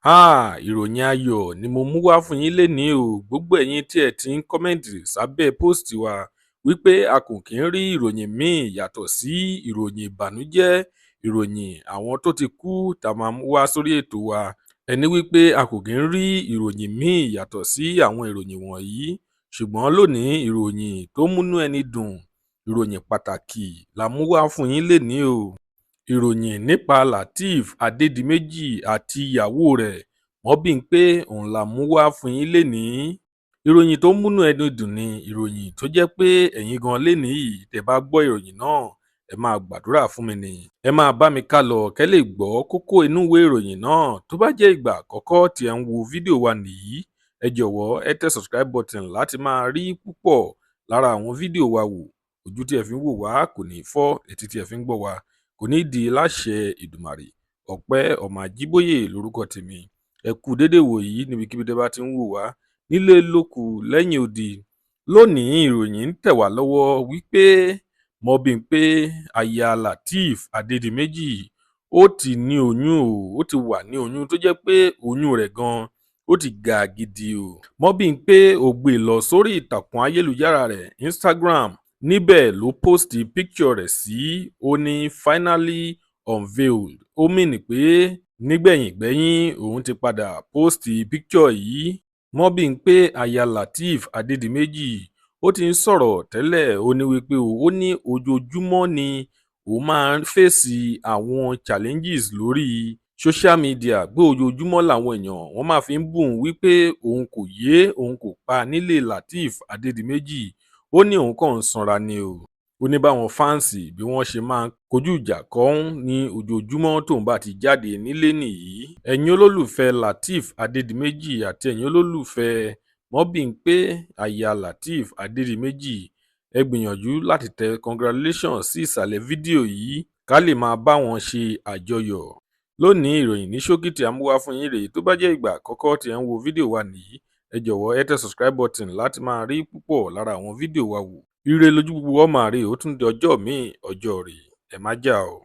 Háà, ìròyìn ayọ̀ ni mo mú wá fún yín lénìí o. Gbogbo ẹ̀yin tí ẹ ti ń comment sábẹ́ post wa wípé a kò kí ń rí ìròyìn míì yàtọ̀ sí ìròyìn ìbànújẹ́, ìròyìn àwọn tó ti kú tá a máa mú wá sórí ètò wa. Ẹ ní wípé a kò kí ń rí ìròyìn míì yàtọ̀ sí àwọn ìròyìn wọ̀nyí. Ṣùgbọ́n lónìí, ìròyìn tó múnú ẹni dùn, ìròyìn pàtàkì la mú wá fún yín lénìí o. Ìròyìn nípa Lateef Adédìméjì àti ìyàwó rẹ̀ Mobímpé òun la mú wá fún yín lénìí. Ìròyìn tó múnú ẹni dùn ni ìròyìn tó jẹ́ pé ẹ̀yin gan lénìí yìí, tẹ́ bá gbọ́ ìròyìn náà, ẹ máa gbàdúrà fún mi ni. Ẹ máa bá mi ká lọ kẹ́ lè gbọ́ kókó inú ìwé ìròyìn náà. Tó bá jẹ́ ìgbà àkọ́kọ́ tí ẹ ń wo fídíò wa nìyí, ẹ jọ̀wọ́ ẹ tẹ subscribe button láti máa rí púpọ̀ lára àwọn fídíò wa wò. Ojú tí ẹ fi ń wò wá kò ní fọ́, etí tí ẹ fi ń gbọ́ wa kò ní di láṣẹ Èdùmàrè. Ọpẹ́ ọmọ Àjíbóyè lórúkọ tèmi. Ẹ kú dédé wòyí níbikíbi tẹ́ bá ti ń wò wá nílé, lóko, lẹ́yìn odi. Lónìí, ìròyìn ń tẹ̀ wá lọ́wọ́ wípé Mobímpé, aya Lateef Adédìméjì, ó ti ní oyún o. Ó ti wà ní oyún tó jẹ́ pé oyún rẹ̀ gan ó ti ga gidi o. Mobímpé ò gbé lọ sórí ìtàkùn ayélujára rẹ̀, Instagram. Níbẹ̀ ló post picture rẹ̀ sí. Ó ní "Finally unveiled". Ó mean pé nígbẹ̀yìngbẹ́yín òun ti padà post picture yìí. Mobímpé, aya Lateef Adédìméjì, ó ti ń sọ̀rọ̀ tẹ́lẹ̀. Ó ní wípé ó ní ojoojúmọ́ ni òun máa ń face àwọn challenges lórí social media, pé ojoojúmọ́ làwọn èèyàn wọ́n máa fi ń bù òun wípé òun kò yé, òun kò pa nílé Lateef Adédìméjì. Ó ní òun kàn ń sanra ni o. Ó ní báwọn fans bí wọ́n ṣe máa ń kojú ìjà kọ òun ní ojoojúmọ́ tóun bá ti jáde nílé nìyí. Ẹ̀yin olólùfẹ́ Lateef Adédìméjì àti ẹ̀yin olólùfẹ́ Mobímpé, aya Lateef Adédìméjì, ẹ gbìyànjú láti tẹ congratulations sí ìsàlẹ̀ fídíò yìí ká lè máa bá wọn ṣe àjọyọ̀. Lónìí, ìròyìn ní ṣókí tí a mú wá fún yín rèé. Tó bá jẹ́ ìgbà àkọ́kọ́ tí ẹ ń wo fídíò wa nìyí, ẹ jọ̀wọ́ ẹ tẹ subscribe button láti máa rí púpọ̀ lára àwọn fídíò wa wò. Ire lójú gbogbo wa máa rí. Ó tún di ọjọ́ míì, ọjọ́ rè. Ẹ má jà o.